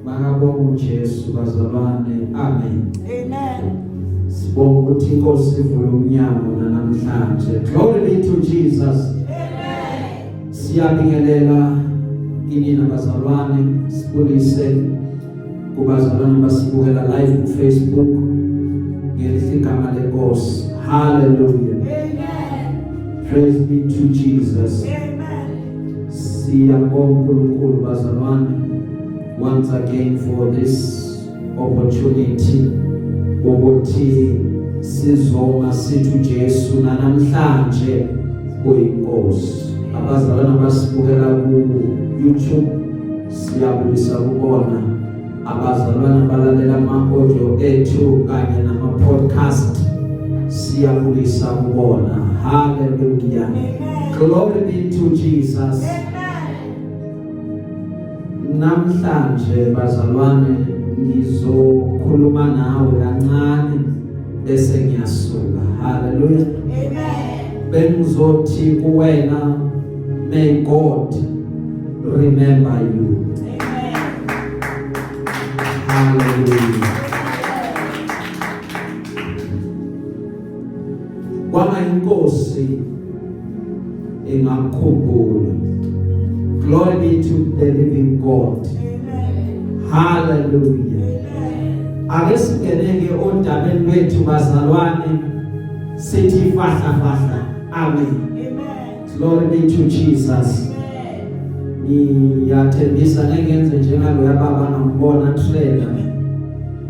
Makabonga uJesu bazalwane. Amen. Amen. Sibonga ukuthi iNkosi ivule umnyango namhlanje. Glory be to Jesus. Amen. Siyabingelela kini nabazalwane, sibulise kubazalwane basibukela live ku Facebook ngelihle igama lenkosi. Hallelujah. Amen. Praise be to Jesus. Amen. Siyabonga uNkulunkulu bazalwane once again for this opportunity ukuthi sizoma sithi uJesu namhlanje uyinkosi. Abazalwane abasibukela ku YouTube siyabulisa kubona, abazalwane abalalela ama-audio ethu kanye nama-podcast siyabulisa kubona. Hallelujah. Glory be to Jesus. Amen. Namhlanje bazalwane ngizokhuluma nawe kancane bese ngiyasuka. Hallelujah. Amen. Bengizothi kuwena, may God remember you. Amen. Hallelujah. Kwanga inkosi ingakukhumbula. Glory be to the living God. Amen. Hallelujah. Amen. Ake singeneke odabeni lwethu bazalwane, sithi fahla fahla. Amen. Amen. Glory be to Jesus. Amen. Ngiyathembisa ngeke ngenze njengaloya baba ngambona trailer,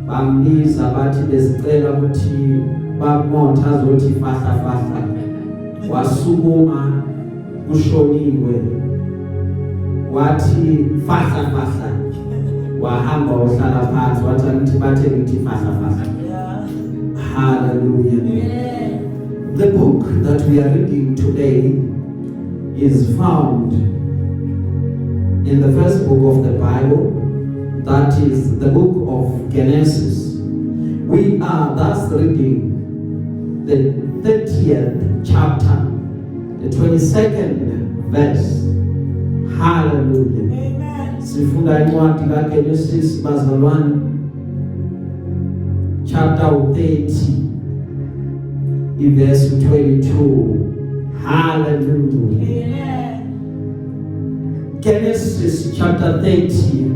bambiza bathi besicela ukuthi bamotha azothi fahla fahla, wasukuma kushoniwe, wathi fahla fahla, wahamba wahlala phansi, wathi angithi bathe ngithi fahla fahla. Hallelujah. Amen. The book that we are reading today is found in the first book of the Bible, that is the book of Genesis. We are thus reading the 30th chapter, the 22nd verse. Hallelujah. Amen. Sifunda incwadi kaGenesis bazalwane, chapter 30, iverse 22. Hallelujah. Amen. Genesis chapter 30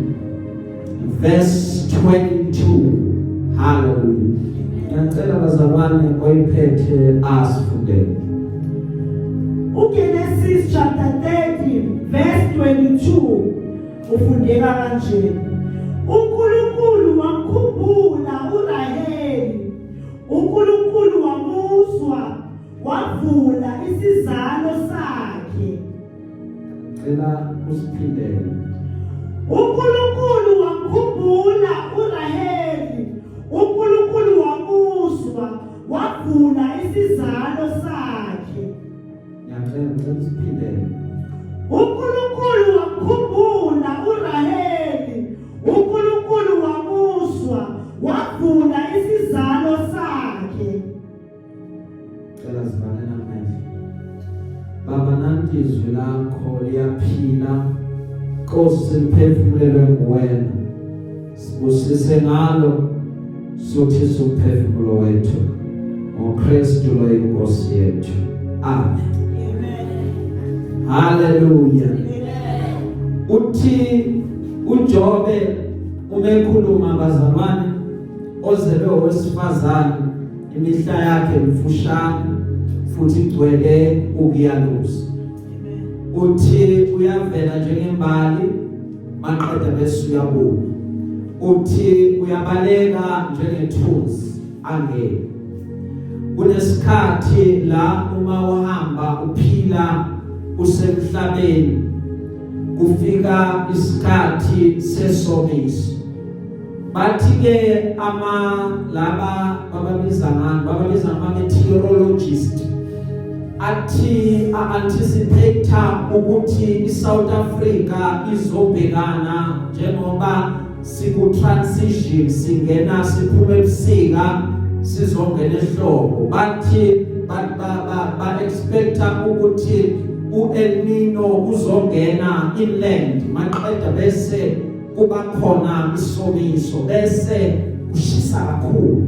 verse 22. Hallelujah. Ngiyacela bazalwane oyiphethe asifundele. uGenesis chapter 30 verse 22 ufundeka kanje: uNkulunkulu wamkhumbula uRaheli, uNkulunkulu wamuzwa, wavula isizalo sakhe. Cela usiphindele. uNkulunkulu wamkhumbula uRaheli, uNkulunkulu wamuzwa, wavula isizalo sakhe. Ngiyacela, ngicela usiphindele. uNkulunkulu wamkhumbula uRaheli, uNkulunkulu wamuzwa, wavula isizalo sakhe. Cela sivale namehlo. Baba, nanti izwi lakho liyaphila. Nkosi, siliphefumulelwe nguwena. Sibusise ngalo, suthise umphefumulo wethu. NgoKristu lo inkosi yethu. Amen. Amen. Hallelujah. Amen. Uthi uJobe uma ekhuluma bazalwane, ozelwe owesifazane imihla yakhe mfushane futhi igcwele ukuyaluza. Uthi uyavela njengembali, maqeda bese uyabuna. Uthi uyabaleka njengethunzi, angene. Kunesikhathi la uma uhamba uphila usemhlabeni, kufika isikhathi sesomiso. Bathi ke ama laba bababiza ngani, bababiza ngama meteorologist, athi a-anticipate ukuthi iSouth Africa izobhekana njengoba siku transition, singena siphuma ebusika sizongena ehlobo. Bathi ba expecta ukuthi uEl Nino uzongena inland, maqeda bese Kuba khona isomiso bese kushisa kakhulu.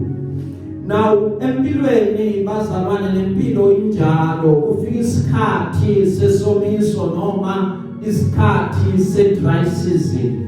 Now empilweni, bazalwane, nempilo injalo. Kufika isikhathi sesomiso noma isikhathi se dry season.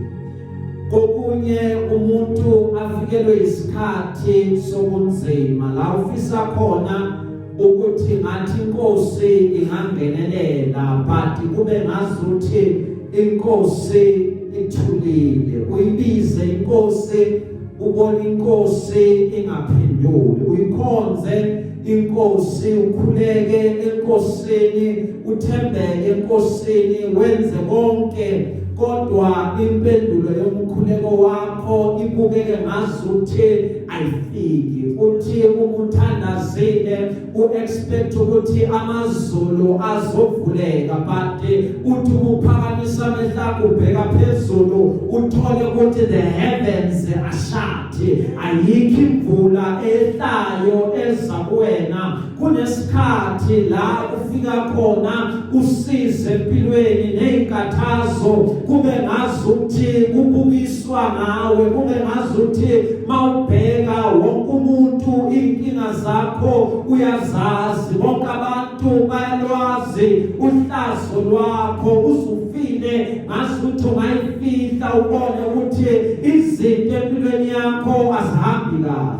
Kokunye umuntu afikelwe isikhathi sobunzima la ufisa khona ukuthi ngathi inkosi ingangenelela, but kube ngazuthi inkosi ithulile. Uyibize inkosi, ubona inkosi ingaphenduli. Uyikhonze inkosi, ukhuleke enkosini, uthembeke enkosini, wenze konke, kodwa impendulo yomkhuleko wakho ibukeke ngazuthi ayifiki. Uthi uma uthandazile, uexpect ukuthi amazulu azovuleka, but uthi uphakamisa amehlo akho, ubheka phezulu, uthole ukuthi the heavens are shut, ayikho imvula ehlayo eza kuwena. Kunesikhathi la ufika khona usize empilweni nezinkathazo, kube ngazuthi kubukiswa ngawe, kube ngazuthi mawubheka wonke umuntu inkinga zakho uyazazi, bonke abantu bayalwazi uhlazo lwakho, usufile ngazuthi ungayifihla, ubone ukuthi izinto empilweni yakho azihambi kahle.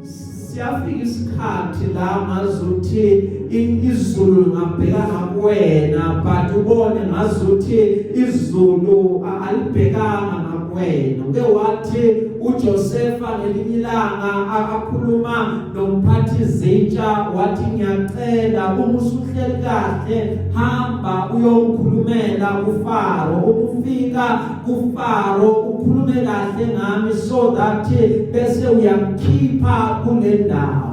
Siyafika isikhathi la ngazuthi izulu lingabheka ngakuwena, but ubone ngazuthi izulu alibhekanga ngakuwena. Uke wathi uJosepha ngelinye ilanga akhuluma nomphathi zintsha, wathi, "Ngiyacela, uma usuhleli kahle, hamba uyongikhulumela kuFaro. Uma ufika kuFaro, ukhulume kahle ngami so that bese uyamkhipha kule ndawo."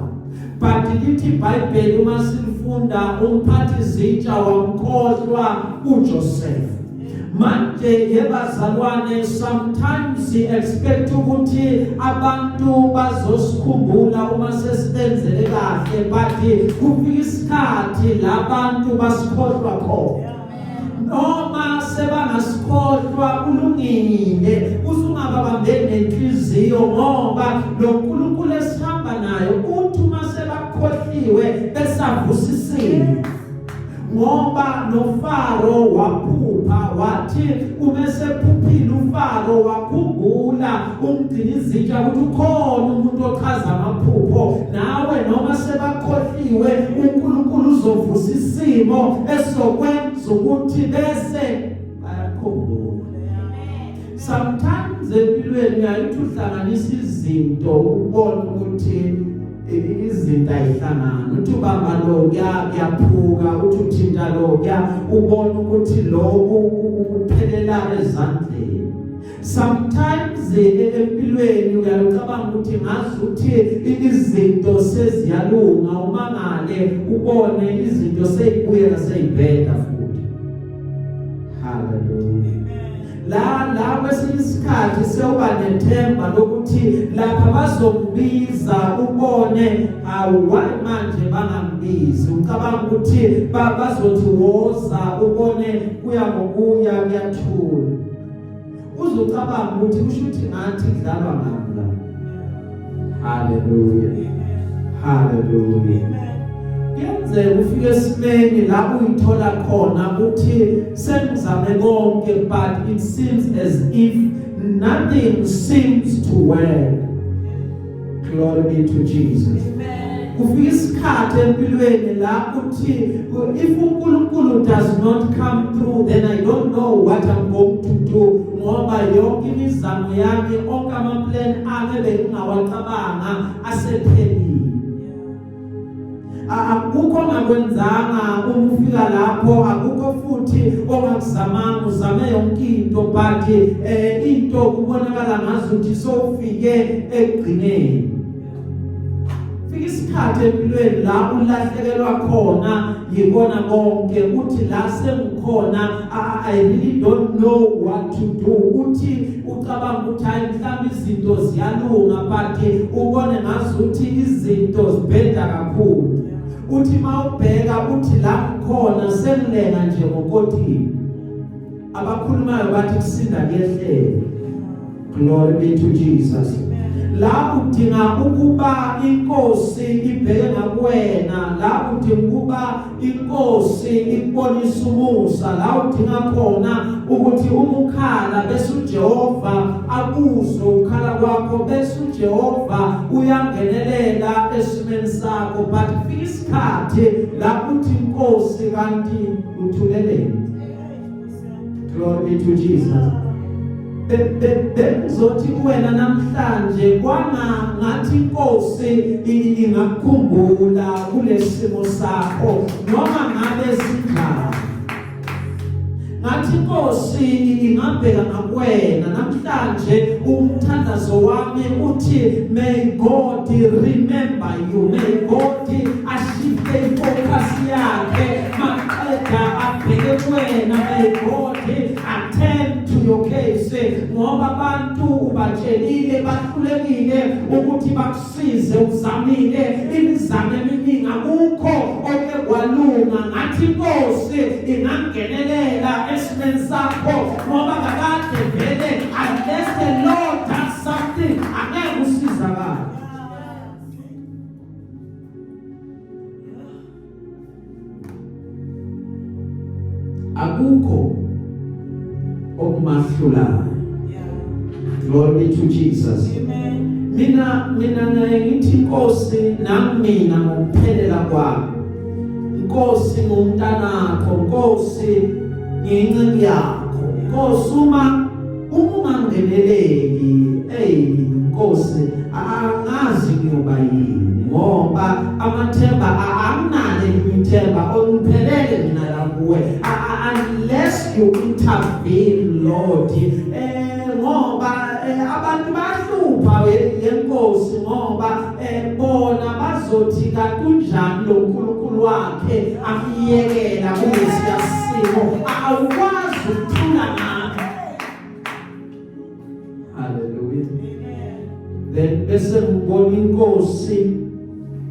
But lithi iBhayibheli uma silifunda, umphathi zintsha wamkhohlwa uJoseph. Manje yebazalwane, sometimes we expect ukuthi abantu bazosikhumbula uma sesibenzele kahle, but kufika isikhathi labantu basikhohlwa khona. Noma sebangasikhohlwa, kulungile, usungababambeli nenhliziyo, ngoba lo nkulunkulu esihamba nayo uthi uma sebakhohliwe besavusisile, ngoba noFaro waphupha, wathi uma esephuphile uFaro wakhumbula umgcini izintsha ukuthi ukhona umuntu ochaza amaphupho. Nawe noma sebakhohliwe, uNkulunkulu uzovusa isimo esokwenza ukuthi bese bayakhumbula. Sometimes empilweni uyayithi uhlanganisa izinto, ubone ukuthi izinto ayihlangani. Uthi ubamba lo, kuyaphuka. Uthi uthinta lo, kuya ubona ukuthi lo kuphelela ezandleni. Sometimes empilweni uyacabanga ukuthi ngazi ukuthi izinto seziyalunga, umangale ubone izinto seyibuyela seyibheda futhi. Hallelujah. La kwesinye isikhathi sewuba nethemba lokuthi lapha bazokubiza, ubone, awu, why manje bangambizi? Ucabanga ukuthi bazothi woza, ubone kuya ngokuya kuyathula. Uzocabanga ukuthi kusho ukuthi ngathi kudlalwa ngami la. Hallelujah, hallelujah. Kuyenzeka ufike esimeni la uyithola khona uthi sengizame konke, but it seems as if nothing seems to work. Glory be to Jesus. Kufika isikhathi empilweni la uthi, if uNkulunkulu does not come through, then I don't know what I'm going to do, ngoba yonke imizamo yami, onke ama plan ami bengingawacabanga asephelile, akukho ongakwenzanga. Uma ufika lapho, akukho futhi ongakuzamanga, uzame yonke into, but into kubonakala ngazuthi sowufike ekugcineni. Fika isikhathi empilweni la ulahlekelwa khona yibona konke, uthi la sengikhona, I really don't know what to do. Uthi ucabanga ukuthi hayi, mhlawumbe izinto ziyalunga, but ubone ngazuthi izinto zibheda kakhulu. Uthi mawubheka uthi la ngikhona, sengilenga nje ngokotini. Abakhulumayo bathi kusinda kuyehlela. Glory be to Jesus. La udinga ukuba inkosi ibheke ngakuwena, la udinga ukuba inkosi ikubonisa umusa, la udinga khona ukuthi uma ukhala bese uJehova akuzwe ukhala kwakho, bese uJehova uyangenelela esimeni sakho. But kufika isikhathi la uthi inkosi kanti uthuleleni? Glory be to Jesus. Bengizothi kuwena namhlanje, kwanga ngathi inkosi ingakukhumbula kulesimo sakho noma ngabe sinjani. Ngathi inkosi ingabheka ngakuwena namhlanje. Umthandazo wami uthi, may God remember you, may God ashifte ifocus yakhe maqeda abheke kuwena. May God attend to your case, ngoba abantu ubatshelile, bahlulekile ukuthi bakusize. Uzamile imizamo eminingi, akukho oke kwalunga. Ngathi inkosi ingangenelela esimeni sakho, ngoba kakade vele, unless the Lord does something, angeke usizakale. Akukho okumahlulayo. Glory be to Jesus. Amen. Mina naye ngithi, Nkosi, nami mina ngokuphelela kwami, Nkosi, ngumntanakho, Nkosi, ngiyinceku yakho. Nkosi, uma ungangeneleli, hey Nkosi, angazi ngiyoba yini, ngoba amathemba anginalo elinye ithemba ongiphelele mina la kuwe, unless you intervene, Lord, ngoba abantu bahlupha yenkosi, ngoba bona bazothi kanti unjani lo nkulunkulu wakhe amyekela kulesiya simo? Awukwazi ukuthula ngakho. Hallelujah. Then bese ngibona inkosi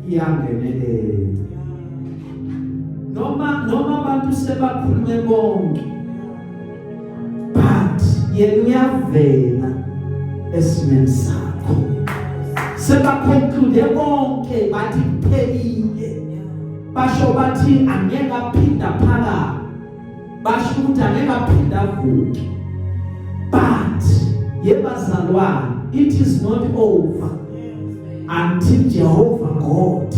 iyangenelela, noma abantu sebakhulume bonke, but yena uyavela esimeni sakho. Sebaconclude bonke, bathi kuphelile, basho bathi angeke aphinda phakathi, basho ukuthi angeke aphinda avuke. But yebazalwane, it is not over until Jehovah God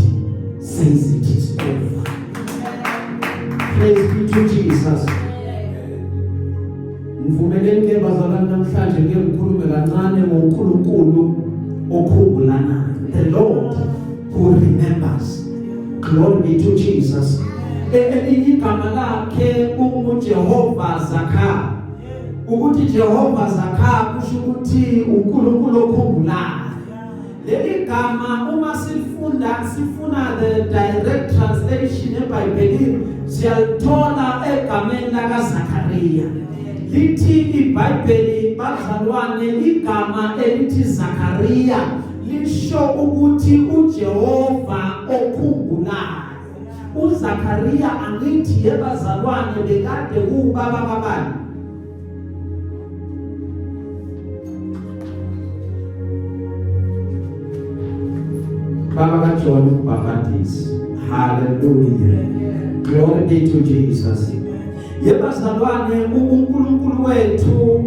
says it is over. Praise be to Jesus. Ngivumeleni ke bazalwane, namhlanje ngeke ngikhulume kancane ngoNkulunkulu okhumbulanayo, the Lord who remembers. Glory be to Jesus. Elinye igama lakhe unguJehova Zakha. Ukuthi Jehova Zakha kusho ukuthi uNkulunkulu okhumbulayo. Leli gama uma sifunda, sifuna the direct translation eBhayibhelini, siyalithola egameni laka Zakaria. Lithi iBhayibheli bazalwane, igama elithi Zakaria lisho ukuthi uJehova okhumbulayo. uZakaria, angithi yebazalwane, bekade kuubaba kabani? Baba kaJohn umbhaphatisi. Hallelujah, glory be to Jesus. Yebazalwane, uNkulunkulu wethu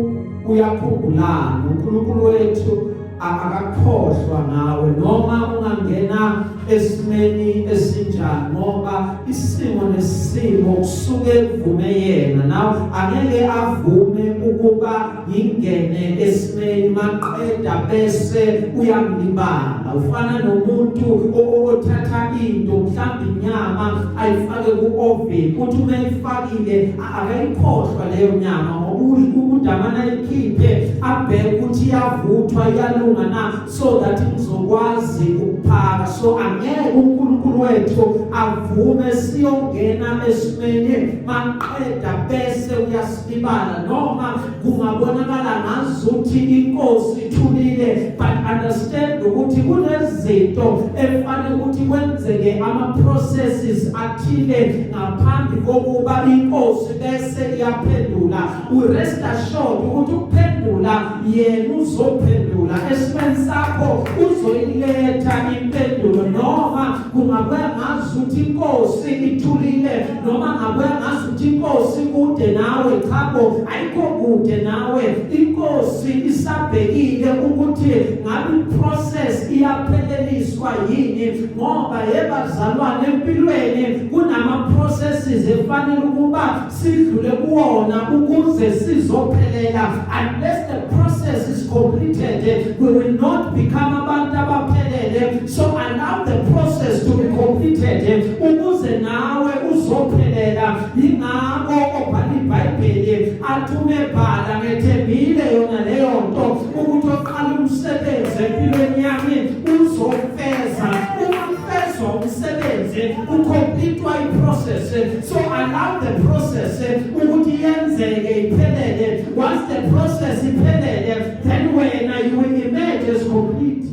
uyakhumbulana. uNkulunkulu wethu akakhohlwa ngawe, noma ungangena esimeni esinjani, ngoba isimo nesimo kusuke kuvume yena. Nawe angeke avume ukuba ngingene esimeni maqeda bese uyangilibala. Ufana nomuntu othatha into, mhlawumbe inyama, ayifake ku-oven, uthi uma eyifakile akayikhohlwa leyo nyama, ngoba udamana ayikhiphe abheke ukuthi iyavuthwa, iyalunga na, so that ngizokwazi ukuphaka. So angeke uNkulunkulu wethu avume siyongena esimeni maqeda bese uyasilibala, noma kungabonakala ngazuthi inkosi ithulile, but But understand ukuthi kunezinto efanele ukuthi kwenzeke, ama processes athile ngaphambi kokuba inkosi bese iyaphendula. U rest assured ukuthi ukuphendula, yena uzophendula esimeni sakho, uzoyiletha impendulo. Noma kungabuya ngazi ukuthi inkosi ithulile, noma ngabuya ngazi ukuthi inkosi kude nawe, chabo, ayikho kude nawe. Inkosi isabhekile ukuthi ngabe process iyapheleliswa yini, ngoba, yebazalwane, empilweni kunama processes efanele ukuba sidlule kuwona ukuze sizophelela. Unless the process is completed, we will not become abantu abaphelele. So allow the process to be completed ukuze nawe uzophelela. Ingakho obhala iBhayibheli athume bhala, ngethembile yona leyo nto, ukuthi oqala umsebenzi empilweni yami uzofeza. Uma ufezwa umsebenzi, ucompletewa iprocess. So allow the process ukuthi yenzeke, iphelele. Once the process iphelele, then wena you will emerge as complete.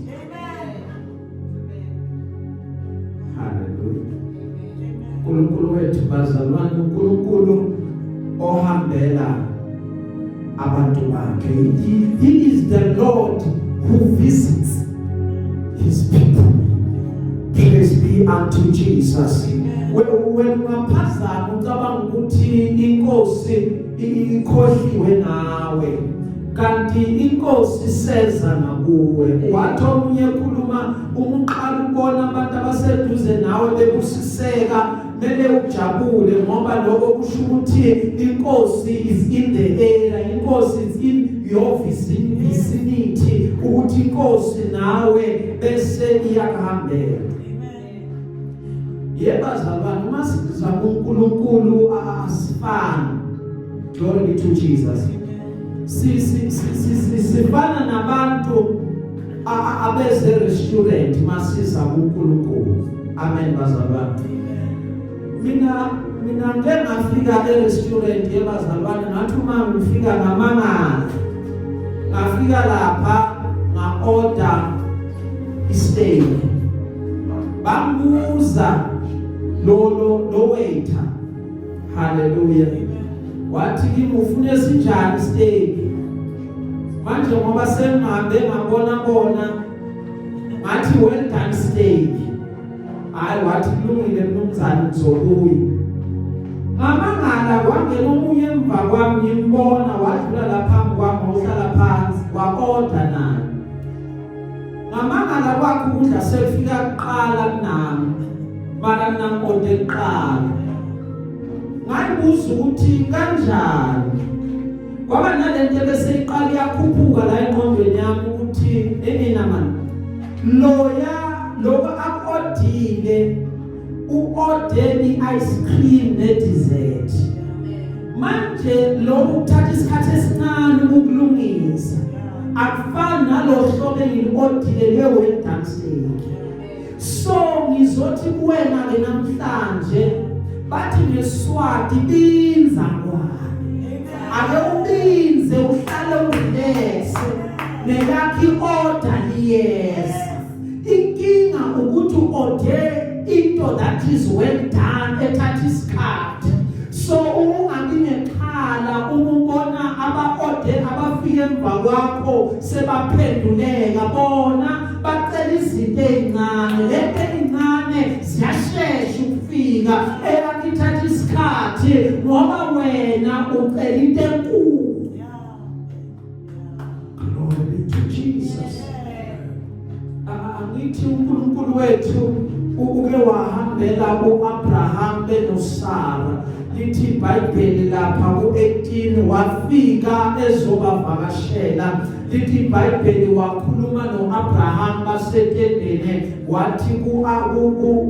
Hallelujah. uNkulunkulu wethu, bazalwane, uNkulunkulu ohambela abantu bakhe. He is the Lord who visits his people. Praise be unto Jesus. Wena ungaphazama ucabanga ukuthi inkosi ikhohliwe nawe, kanti inkosi seza ngakuwe. Wathi omunye ekhuluma, umqala ubona abantu abaseduze nawe bebusiseka, mele ujabule, ngoba lokho kusho ukuthi inkosi is in the area, inkosi is in your vicinity, ukuthi inkosi nawe bese iyakuhambela. Yebazalwane, uma siza kuNkulunkulu asifani. Glory be to Jesus. Si si si sifana nabantu abeze restaurant masiza kuNkulunkulu. Amen, bazalwane. Mina ngeke ngafika e-restaurant, yebazalwane, ngathi uma ngifika ngamangala. Ngafika lapha, nga-order isteak. Bambuza lo waiter, haleluya, wathi kimi, "Ufuna esinjani steak?" Manje ngoba sengihambe ngabona bona, ngathi, "Well done steak." Hayi, wathi, "Kulungile mnumzane, ngizobuya." Ngamangala, kwangena omunye emva kwami, ngimbona, wadlula lapha phambi kwami, wahlala phansi, wa-order naye. Ngamangala kwakhe ukudla sekufika kuqala kunami, mara mina ngi-orde kuqala. Ngayibuza ukuthi kanjani. Kwaba nalento bese iqala iyakhuphuka la engqondweni yami ukuthi emina man, loya lokho aku-ordile, u-orde i-ice cream ne-dessert. Manje lokhu kuthatha isikhathi esincane ukulungisa, akufani nalo hlobo engili-ordile lwe-well done steak. So ngizothi kuwena ke namhlanje, bathi ngeSwati, binza ngwane, ake ubinze, uhlale urelax, nelakho i-order liyeza. Inkinga ukuthi uorde into that is well done, ethatha isikhathi. So ungabi nexhala uma ubona aba-orde abafika emva kwakho sebaphenduleka. Bona bacela izinto ezincane, lento ezincane ziyashesha ukufika, eyakho ithatha isikhathi ngoba wena ucela into enkulu. Glory be to Jesus. Angithi uNkulunkulu wethu uke wahambela uAbraham benoSara. Lithi iBhayibheli lapha ku18, wafika ezobavakashela. Lithi iBhayibheli wakhuluma noAbraham basetendeni, wathi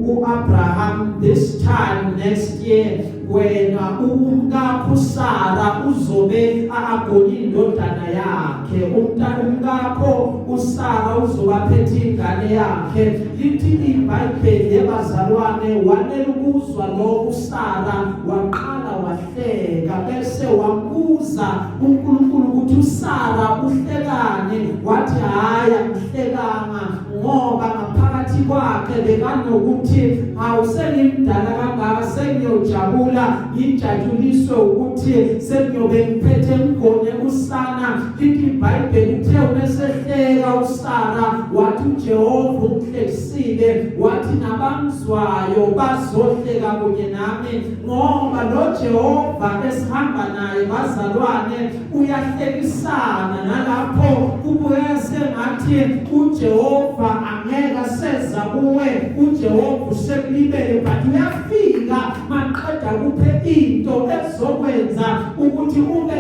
kuAbraham, "This time next year wena umkakho uSara uzobe agona indodana yakhe, umntana umkakho uSara uzoba phethe ingane yakhe." Lithi iBhayibheli, yebazalwane, wanela ukuzwa lokho uSara, waqala wahleka, bese wabuza Bambuza uNkulunkulu ukuthi uSara uhlekane, wathi hayi, angihlekanga, ngoba ngaphakathi kwakhe bekanokuthi awusengimdala kangaka, sengiyojabula, ngijatshuliswe ukuthi sengiyobe ngiphethe mgone usana. Lithi iBhayibheli, uthe umesehleka uSara, wathi uJehova ungihlekisile, wathi nabamzwayo bazohleka kunye nami, ngoba lo Jehova esihamba naye, bazalwane, uyahlekisana nalapho kubukeka sengathi uJehova angeke aseza kuwe, uJehova usekulibele, but uyafika maqeda kuphe into ezokwenza ukuthi ube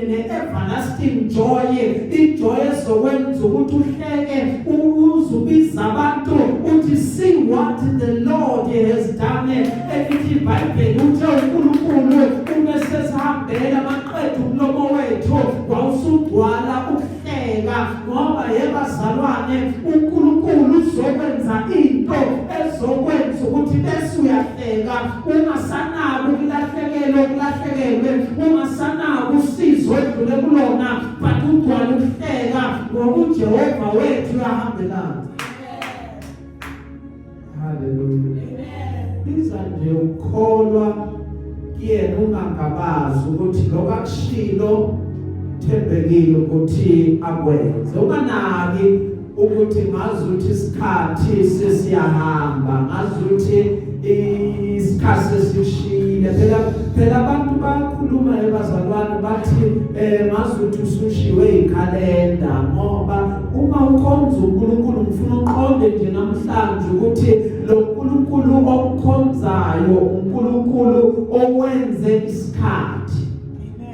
ne-everlasting joy, ijoy ezokwenza ukuthi uhleke, uzubiza abantu uthi, "See what the Lord has done." Elithi iBhayibheli, uthe uNkulunkulu uma sesihambela maqeda umlomo wethu wawusugcwala ukuhleka, ngoba yebazalwane, uNkulunkulu uzokwenza into ezokwenza ukuthi bese uyahleka, ungasanaki ukulahlekelwa, ukulahlekelwe, ungasanaki usizo edlule kulona, but ugcwala ukuhleka ngoba uJehova wethu uyahambelana. Haleluya! Biza nje ukukholwa kuyena, ungangabazi ukuthi lokho akushilo thembekile ukuthi akwenze. Unganaki ukuthi ngazi ukuthi isikhathi sesiyahamba, ngazi ukuthi isikhathi sesishile. Phela abantu bayakhuluma ebazalwane, bathi ngazi ukuthi usushiwe ikhalenda, ngoba uma ukhonza uNkulunkulu, ngifuna uqonde nje namhlanje ukuthi lo nkulunkulu omkhonzayo uNkulunkulu owenze isikhathi.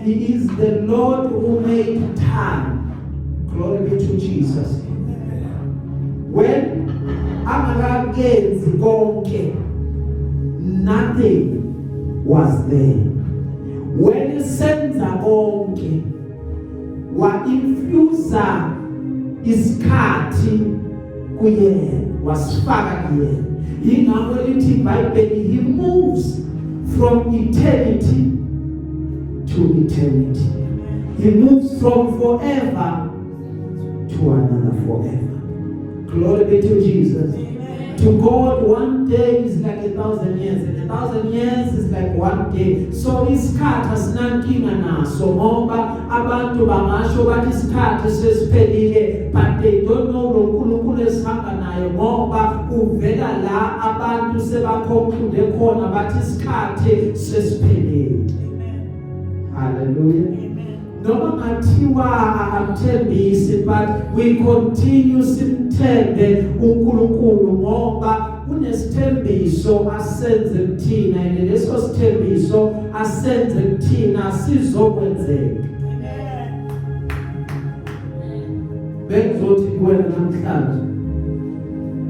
He is the Lord who made time. Glory be to Jesus. When angakakenzi konke, nothing was there. When senza konke, wa infuse isikhathi kuyena, wasifaka kuyena. Ingakho lithi iBhayibheli, he moves from eternity to eternity. He moves from forever to another forever. Glory be to Jesus. To God, one day is like 1,000 years, and 1,000 years is like one day. So isikhathi asinankinga naso, ngoba abantu bangasho bathi isikhathi sesiphelile, but they don't know lo nkulunkulu esihamba naye, ngoba uvela la abantu sebaconclude khona bathi isikhathi sesiphelile. Hallelujah. Noma ngathiwa akamthembisi, but we continue simthembe uNkulunkulu, ngoba kunesithembiso asenze kuthina, and leso sithembiso asenze kuthina sizokwenzeka. Bengizothi kuwena namhlanje,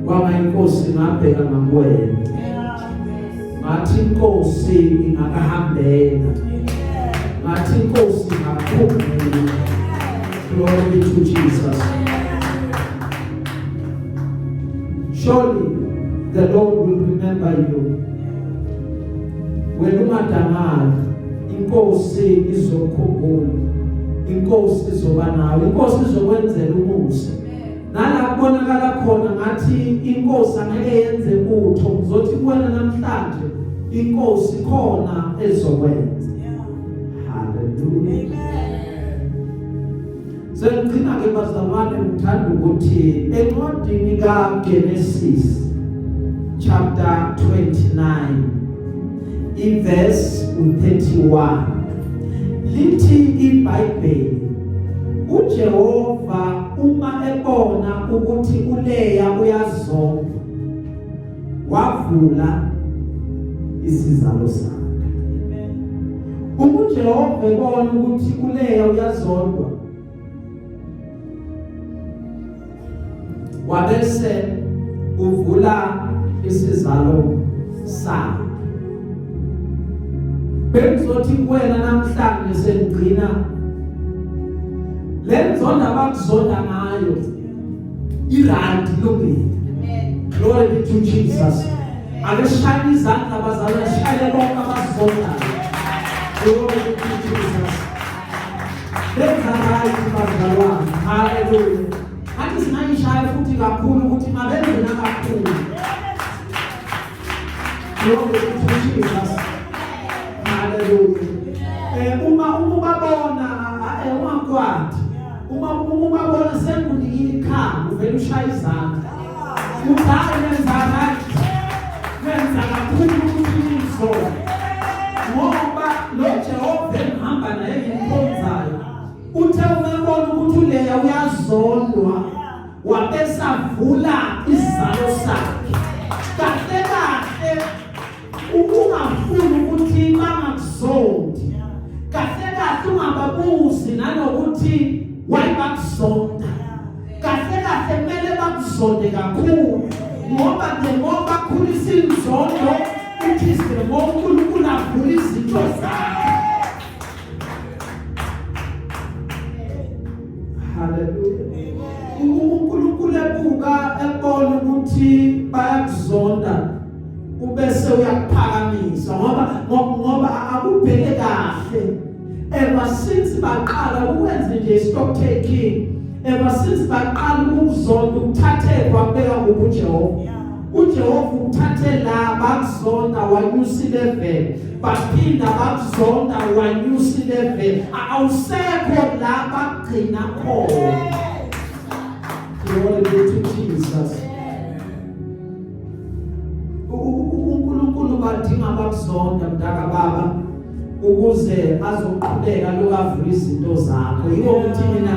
kwanga inkosi ingabheka ngakuwena, ngathi inkosi ingakahambela, ngathi inkosi ingakukhumbula. Glory be to Jesus. Surely the Lord will remember you. Wena ungadangali, inkosi izokukhumbula, inkosi izoba nawe, inkosi izokwenzela umusa. Nala kubonakala khona ngathi inkosi angeke yenze lutho, ngizothi kuwena namhlanje, inkosi khona ezokwenza. Hallelujah. Sengigcina ke bazalwane, ngithanda ukuthi encwadini kaGenesis chapter 29 iverse u31, lithi iBhayibheli, uJehova uma ebona ukuthi uLeya uyazonda, wavula isizalo sakhe. Uma uJehova ebona ukuthi uLeya uyazondwa, wabese uvula isizalo sakhe. Bengizothi kuwena namhlanje sengigcina, lenzonda abakuzonda ngayo iright, ilungile. Glory be to Jesus. Ake shayile izandla bazalwane, shayile bonke abazondayo. Glory be to Jesus. Benza right bazalwane. Hallelujah. Athi singayishaya futhi kakhulu ukuthi mabenze nakakhulu. Glory to Jesus. Hallelujah. Uma ubabona ungakwati. Uma ubabona sekunikile ikhamba uvela ushaya izandla. Uthi hayi nenza right. Nenza kakhulu ukuthi nizona. Ngoba lo Jehova engihamba naye ngimkhonzayo. Uthe umebona ukuthi uLeya uyazondwa wabesavula isizalo sakhe. Kahle kahle ukungafuni ukuthi bangakuzondi. Kahle kahle ungababuzi nanokuthi why bakuzonda. Kahle kahle kumele bakuzonde kakhulu ngoba the more bakhulisa inzondo it is the more uNkulunkulu avula izinto zakhe. Hallelujah. uNkulunkulu ebuka ebona ukuthi bayakuzonda ubese uyakuphakamisa ngoba akubheke kahle ever since baqala ukwenza nje stock taking, ever since baqala ukuzonda, ukuthathe kwabeka kuphi uJehova. UJehova ukuthathe la bakuzonda wanyusa level, baphinda bakuzonda wanyusa level, awusekho la bagcina khona. Glory be to Jesus. uNkulunkulu badinga bakuzonda mntaka baba ukuze azoqhubeka lokavula izinto zakho. Yiko ukuthi mina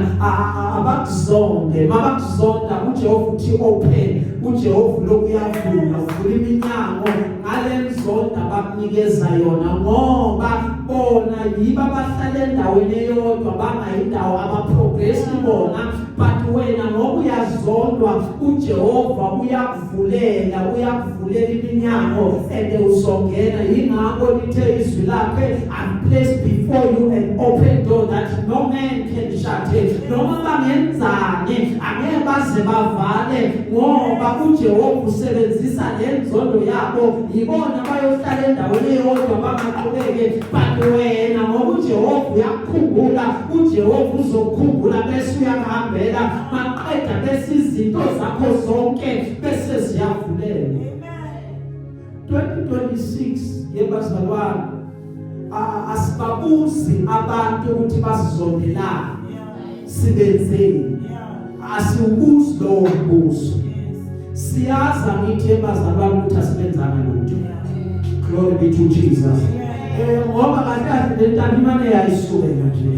abakuzonde, mabakuzonda uJehova uthi open, uJehova lokuyavula, uvula iminyango ngalenzonda bakunikeza yona, ngoba bona yiba abahlala endaweni eyodwa bangayindawo abaprogress bona, but wena ngoba uyazondwa uJehova uyakuvulela, uyakuvulela iminyango and uzongena. Yingakho lithe izwi lakhe, "I've placed before you an open door that no man can shut it." Noma bangenzani angeke baze bavale, ngoba uJehova usebenzisa lenzondo yabo. Yibona bayohlala endaweni eyodwa bangaqhubeke, but wena ngoba uJehova uyakukhumbula, uJehova uzokukhumbula bese uyakuhambela, maqeda bese izinto zakho zonke bese ziyavulela. 2026 yebazalwane, asibabuzi abantu ukuthi basizondelana sibenzeni, asiwubuzi lowo mbuzo. Siyaza ngithi ebazalwane ukuthi asibenzanga lutho. Glory be to Jesus. Ngoba kahle kahle le ntaba imane yayisukela nje,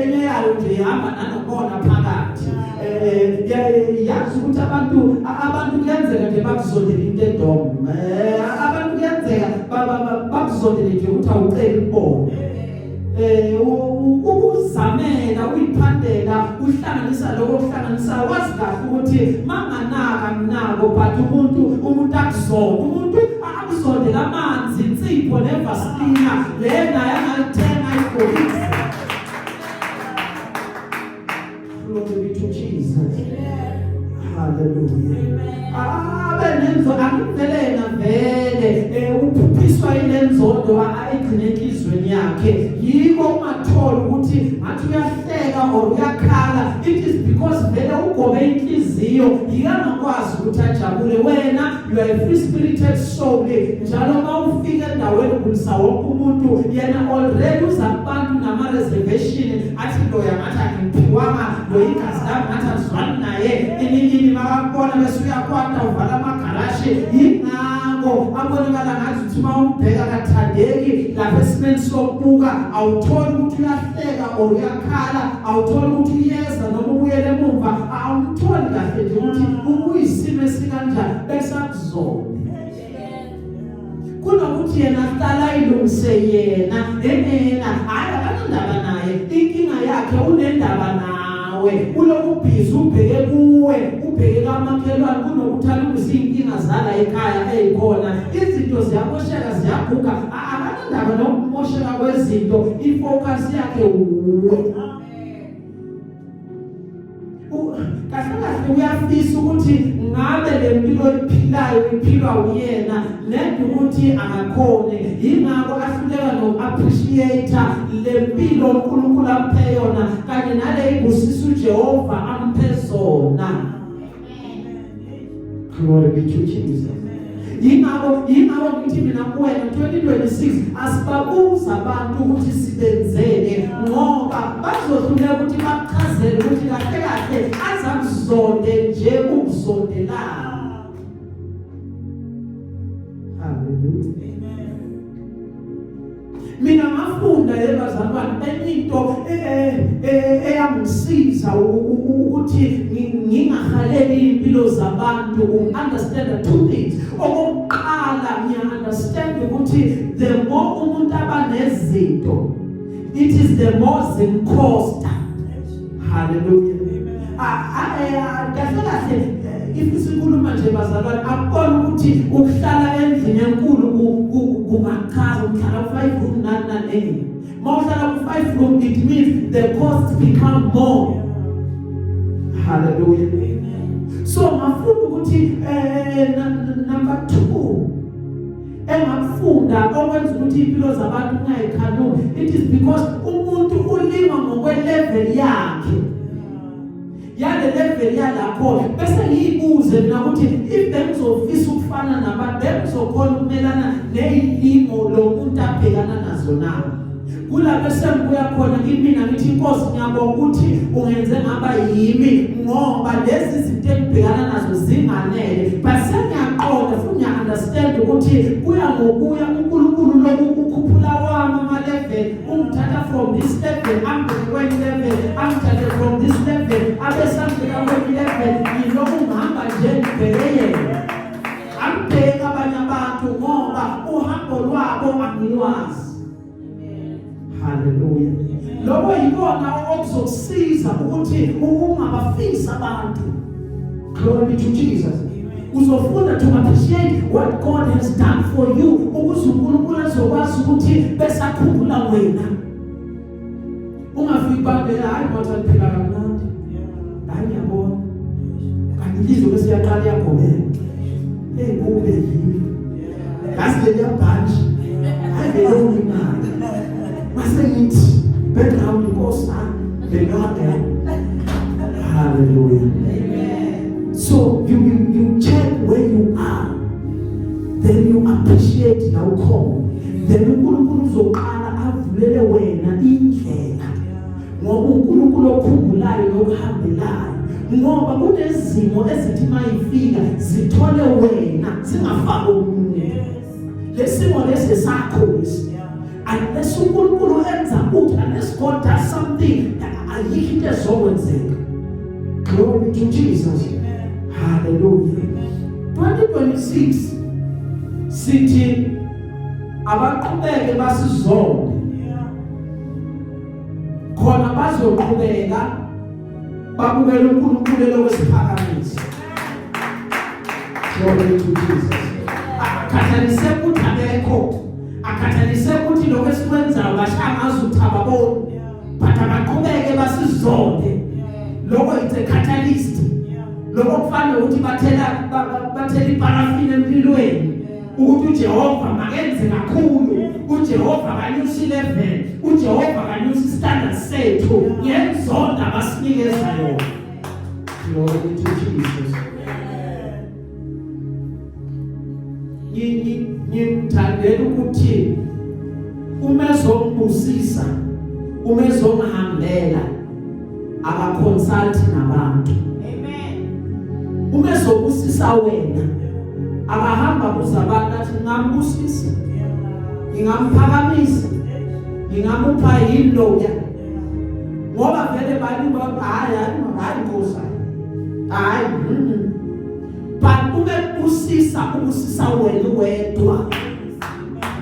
enye yayo nje ihamba nanokubona phakathi. Yazi ukuthi abantu kuyenzeka nje bakuzondele into edom. Abantu kuyenzeka bakuzondele nje ukuthi awuceli ukubona, ukuzamela uyiphandela uhlanganisa lokho okuhlanganisa, wazi kahle ukuthi manganaka nginako, but umuntu akuzonda, umuntu akuzondela amanzi, insipho nevaselina lena yangalithenga ibhokisi. Glory be to Jesus. Hallelujah. Abe nenzo akuvelena vele, uphuphiswa ilenzondo ayigcine enhlizweni yakhe. Yiko ungathola ukuthi ngathi uyahleka or uyakhala, it is because vele ugobe inhliziyo yikangakwazi ukuthi ajabule. Wena you are a free spirited soul, njalo mawufika endaweni ubulisa wonke umuntu. Yena already uza kubantu nama reservation, athi loya ngathi angiphiwanga lo, igazi lami ngathi azwani naye, ini makakubona bese uyakwata, uvala amagarashi. Yingakho abonakala ngathi uthi uma umbheka kathandeki lapha esimeni sokubuka, awutholi ukuthi uyahleka or uyakhala, awutholi ukuthi uyeza noma ubuyele emuva, awumtholi kahle nje ukuthi ukuyisimo esikanjani, bese akuzona. Kunokuthi yena ahlala ayilungise yena enena, hayi akanandaba naye, inkinga yakhe unendaba nawe, uloku busy ubheke kuwe, ubheke kamakhelwane, kunokuthi alungise iy'nkinga zala ekhaya ey'khona. Izinto ziyamosheka, ziyaguga, akanandaba nokumosheka kwezinto, ifocus yakhe wuwe. Kahle kahle uyafisa ukuthi ngabe le mpilo iphilayo iphilwa uyena, nenda ukuthi akakhone. Yingakho ahluleka no appreciate le mpilo uNkulunkulu amphe yona kanye nale ibusiso uJehova amphe zona. Glory be to Jesus. Yingakho ngithi mina kuwena, 2026 asibabuza abantu ukuthi sibenzele, ngoba bazohluleka ukuthi bachazele ukuthi kahle kahle azakuzonde nje ukuzondelana. Hallelujah. Mina ngafunda, yebazalwane, enye into eyangisiza ukuthi ngingahaleli impilo zabantu, understand two things. Okokuqala, ngiya understand ukuthi the more umuntu aba nezinto, it is the more zimcosta. Hallelujah. Kahle kahle, if sikhuluma nje, bazalwane, akubona ukuthi ukuhlala endlini enkulu kungachaza ukuhlala ku-5 room nani nani. Mawuhlala ku-5 room, it means the cost become more. Hallelujah. So ngafunda ukuthi number 2 engakufunda okwenza ukuthi impilo zabantu kungayikhanuki, it is because umuntu ulima ngokwe-level yakhe, yale level yalapho. Bese ngiyibuze mina ukuthi if bengizofisa ukufana nabantu, bengizokhona ukumelana nezilingo lo muntu abhekana nazo na? Kula bese ngibuya khona kimina, ngithi, "Inkosi, ngiyabonga ukuthi ungenze ngaba yimi, ngoba lezi zinto engibhekana nazo zinganele." But sengiyaqonda futhi ngiya-understand ukuthi kuya ngokuya uNkulunkulu lokhu ukhuphula wami ama-level, ungithatha from this level angibeke kwenye level, angithathe from this level abe sangibeka kwenye level. Ngilokhu ngihamba nje ngibheke yena, angibheki abanye abantu, ngoba uhambo lwabo angilwazi. Haleluya. Lokho yikona okuzokusiza ukuthi ungabafisa abantu. Glory be to Jesus. Uzofunda to appreciate what God has done for you, ukuze uNkulunkulu azokwazi ukuthi besakhumbula wena. Ungafiki babheka, "Hayi, kodwa liphila kamnandi. Hayi, ngiyabona kanti inhliziyo bese iyaqala iyagobela, hey, kube yimi ngazi leli yabhantshi, hayi, leyo imali." Mase ngithi background, inkosi bengade. Hallelujah. So you check where you are, then you appreciate la ukhona, then uNkulunkulu uzoqala avulele wena indlela, ngoba uNkulunkulu okhumbulayo nokuhambelayo, ngoba kunezimo ezithi mayifika zithole wena, zingafaki omunye. Lesimo lesi sakho lesi, unless uNkulunkulu enza ukuthi, unless God does something, ayikho into ezokwenzeka. Glory to Jesus. Hallelujah. 2026 sithi abaqhubeke basizonde, khona bazoqhubeka babukela uNkulunkulu lokwesiphakamisa. Glory to Jesus. Akhathalise ukuthi akekho, akhathalise ukuthi lokho esikwenzayo bashaya ngazo ukuthi ababoni, but abaqhubeke basizonde. Lokho it's a catalyst. Lokho kufanele ukuthi bathela iparafini empilweni ukuthi uJehova makenze kakhulu, uJehova kanyusa level, uJehova kanyusa standard sethu ngenzonda abasinikeza yona. Glory to Jesus. Ngimthandela ukuthi uma ezombusisa, uma ezomhambela, akaconsult nabantu. Amen. Uma ezobusisa wena, akahamba kuza abantu athi, "Ngingambusisa, ngingamphakamisa, ngingamupha yini loya?" Ngoba vele bani, hayi, hayi, hayi, Nkosi, hayi. But ube busisa, ubusisa wena wedwa.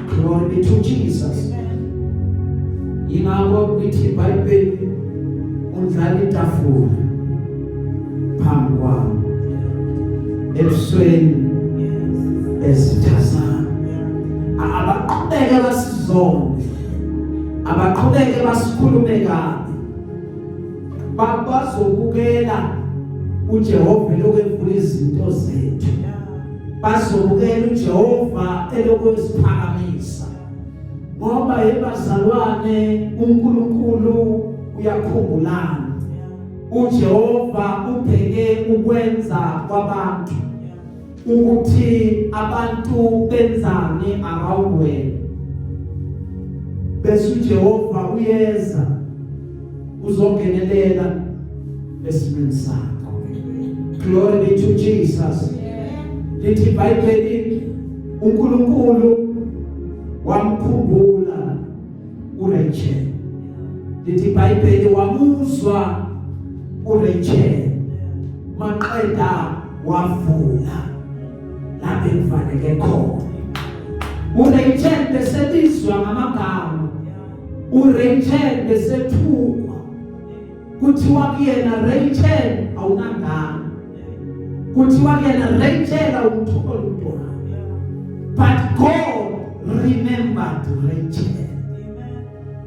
Glory be to Jesus. Ingakho lithi iBhayibheli, undlala itafula phambi kwami ebusweni bezitha zami. Abaqhubeke basizonde, abaqhubeke basikhulume kabi, bazobukela. uJehova elokhu evula izinto zethu, bazobukela uJehova elokhu esiphakamisa, ngoba yebazalwane, uNkulunkulu uyakhumbulana. UJehova ubheke ukwenza kwabantu, ukuthi abantu benzani around wena, bese uJehova uyeza uzongenelela esimeni sakho. Glory be to Jesus. Lithi iBhayibheli, uNkulunkulu wamkhumbula uRachel. Lithi iBhayibheli, wamuzwa uRachel, maqeda wavula la bekuvaleke khona. uRachel besebizwa ngamagama, uRachel besethukwa, kuthiwa kuyena, "Rachel, awunangane." Kuthiwa kuyena, "Rachel, awumtholi umntwana." But God remembered Rachel.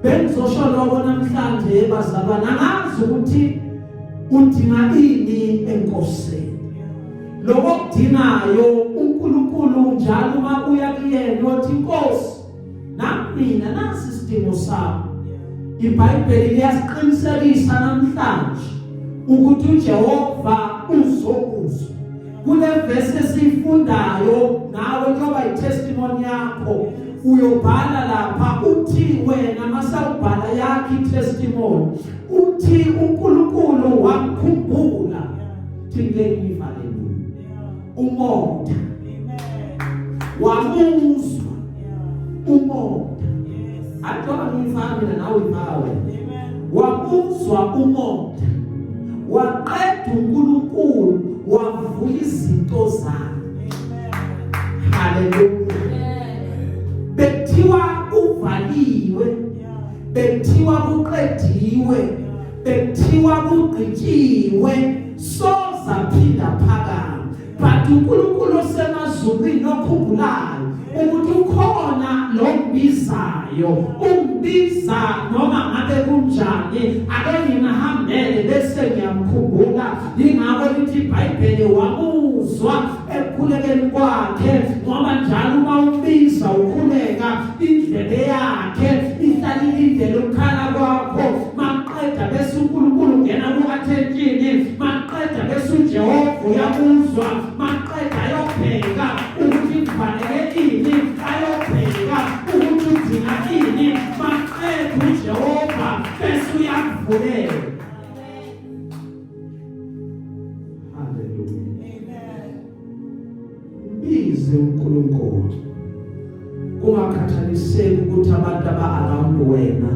Bengizosho lokho namhlanje, bazalwane. Angazi ukuthi udinga ini enkosini. Lokho kudingayo uNkulunkulu, njalo uma uya kuyena uthi, "Inkosi, nami nasi isidingo sami." IBhayibheli liyasiqinisekisa namhlanje ukuthi uJehova uzokuzwa. Kule verse esifundayo nawe kuyoba itestimony yakho. Uyobhala lapha uthi wena masawubhala yakho itestimony, uthi uNkulunkulu wamkhumbula. Thingeni ngivalele uMota, wamuzwa uMota. Athola ngifaka mina, nawe ifaka wena. Wamuzwa uMota, waqeda uNkulunkulu wavula izinto zakhe. Haleluya! Bekuthiwa uvaliwe, bekuthiwa kuqediwe, bekuthiwa kugqitshiwe, soza phinda phakama. But uNkulunkulu osemazulwini okhumbulayo ukuthi ukhona lo mbizayo, umbiza noma ngabe kunjani, ake ngimhambele bese ngiyamkhumbula. Ingakho lithi iBhayibheli, wamuzwa ekukhulekeni kwakhe, ngoba njalo uma umbiza ukhuleka, indlebe yakhe ihlala ilindele ukukhala kwakho. Maqeda bese uNkulunkulu ungena ku-attention, maqeda bese uJehova uyakuzwa, maqeda ayobheka ukuthi kuvaleke ini, ayobheka ukuthi udinga ini, maqeda uJehova bese uyakuvulela. Haleluya! Mbize uNkulunkulu, kungakhathaliseki ukuthi abantu aba around wena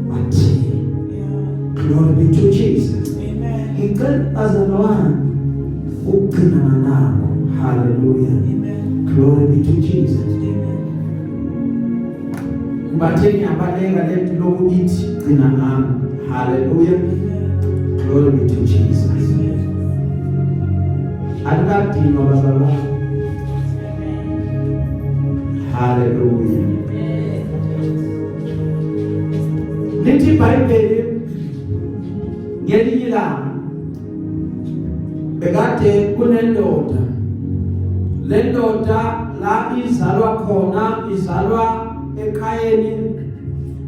bathini. Glory be to Jesus. Amen. Ngicela, bazalwane, ukugcina nako. Hallelujah. Amen. Glory be to Jesus. Amen. Ngibathe ngiyabaleka lento lokhu ithi gcina ngami. Hallelujah. Glory be to Jesus. Alikadinwa, bazalwane. Hallelujah. Lithi iBhayibheli, ngelinye ilanga bekade kunendoda. Le ndoda la izalwa khona, izalwa ekhayeni,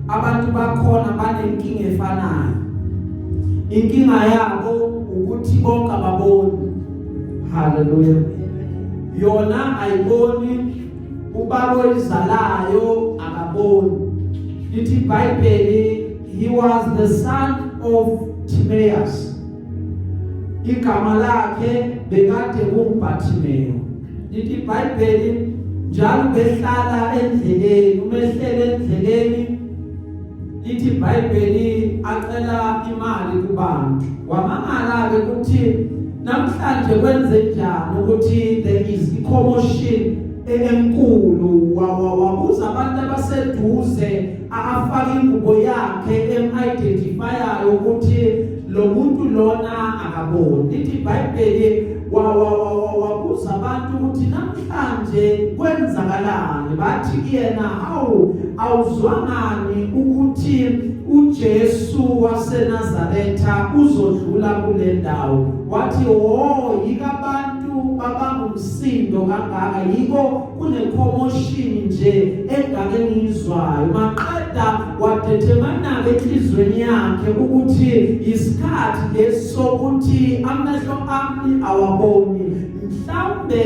abantu bakhona banenkinga efanayo. Inkinga yabo ukuthi bonke ababoni. Haleluya! Yona ayiboni, ubaba oyizalayo akaboni. Lithi iBhayibheli, he was the son of Timaeus. Igama lakhe bekade kunguBartimaeus. Lithi iBhayibheli, njalo behlala endleleni, umehlele endleleni, lithi iBhayibheli, acela imali kubantu. Wamangala ke ukuthi namhlanje kwenze njani ukuthi there is commotion enkulu. Wabuza abantu abaseduze, afaka ingubo yakhe em-identifyayo ukuthi lo muntu lona akaboni. Lithi iBhayibheli, wabuza abantu ukuthi namhlanje kwenzakalani. Bathi kuyena, "Hawu, awuzwangani ukuthi uJesu waseNazaretha uzodlula?" edlula kule ndawo, wathi, "Oh, yikabantu babangumsindo kangaka, yiko kune commotion nje engake ngizwayo." Maqeda wadethemana enhlizweni yakhe ukuthi isikhathi lesokuthi amehlo ami awaboni. Mhlawumbe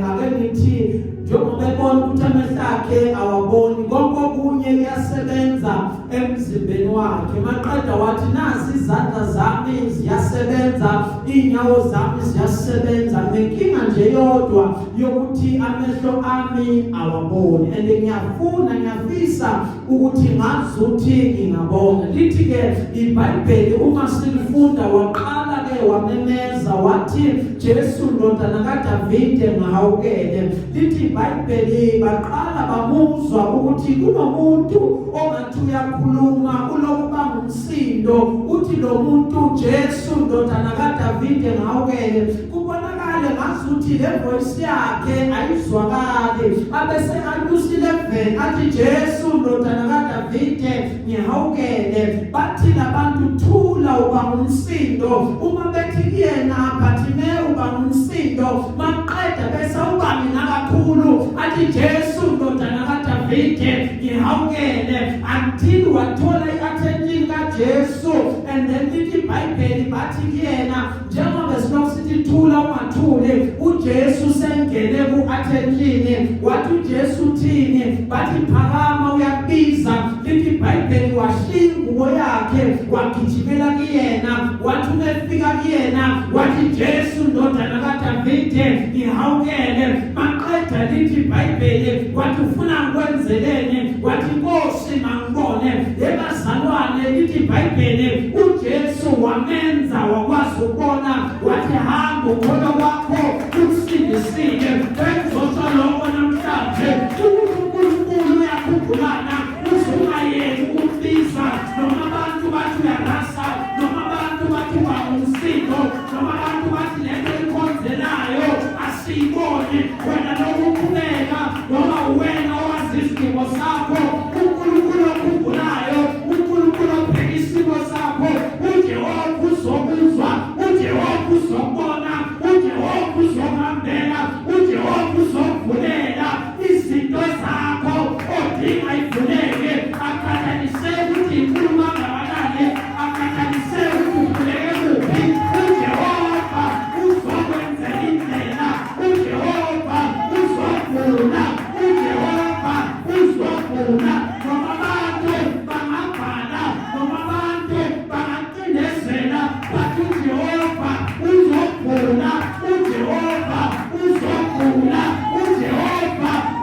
ake ngithi, njengoba ebona ukuthi amehlo akhe awaboni, konke okunye kuyasebenza emzimbeni wakhe. Maqeda wathi, "Nazi izandla zami ziyasebenza, inyawo zami ziyasebenza, nenkinga nje yodwa yokuthi amehlo ami awaboni, and ngiyafuna, ngiyafisa ukuthi ngazuthi ngingabona." Lithi ke iBhayibheli uma silifunda, waqala ke wamemeza wathi, "Jesu, ndodana kaDavide, ngihawukele." Lithi iBhayibheli baqala bamuzwa ukuthi kunomuntu ongathi uyakhuluma, ulokuba ngumsindo, uthi lo muntu, "Jesu, ndodana kaDavide, ngihawukele." Kubonakale ngazuthi le voice yakhe ayizwakali, abese anyusa level, athi, "Jesu, ndodana kaDavide, ngihawukele." Bathi labantu, "Thula, uba ngumsindo." Uma bethi kuyena, "Bartimeyu, uba ngumsindo," maqeda bese uba mina kakhulu, athi, "Jesu, ndodana kaDavide, ngihawukele," until wathola i-attention kaJesu. And then lithi iBhayibheli bathi kuyena, njengoba silokhu sithi thula, ungathuli, uJesu sengene ku-attention. Wathi uJesu, "Thini?" Bathi, "Phakama, uyakubiza." Lithi iBhayibheli washiya ingubo yakhe, wagijimela kuyena. Wathi uma efika kuyena wathi, "Jesu, ndodana kaDavide, ngihawukele." Maqeda lithi iBhayibheli wathi, "Ufuna ngikwenzeleni?" Wathi, "Nkosi, mangibone." Ebazalwane, lithi iBhayibheli uJesu wamenza wakwazi ukubona, wathi, "Hamba, ukholwa kwakho kukusindisile." Bengizosho lokho namhlanje, uNkulunkulu uyakhumbulana. Uzungayeki ukumbiza, noma abantu bathi uyarasa, noma abantu bathi uba umsindo, noma abantu bathi lento ikhonzelayo asiyiboni. Wena lokuqhubeka ngoba wena owazi isidingo sakho. UNkulunkulu okhumbulayo, uNkulunkulu obheka isimo sakho, uJehova uzokuzwa, uJehova uzokubona, uJehova uzokuhambela, uJehova uzokuvulela izinto zakho odinga ivuleke, akhathaliseki ukuthi inkulu kangakanani, akhathaliseki ukuthi uvuleke kuphi. UJehova uzokwenzela indlela, uJehova uzovula, uJehova uzovula. Noma abantu bangabhala, noma abantu bangacindezela, but uJehova uzovula, uJehova uzovula, uJehova uzovula, uJehova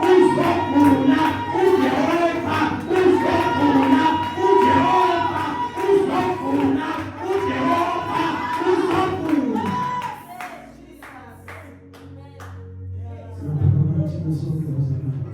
uzovula, uJehova uzovula, uJehova uzovula. Jesus. Siyaphakama thina sonke, bazalwane.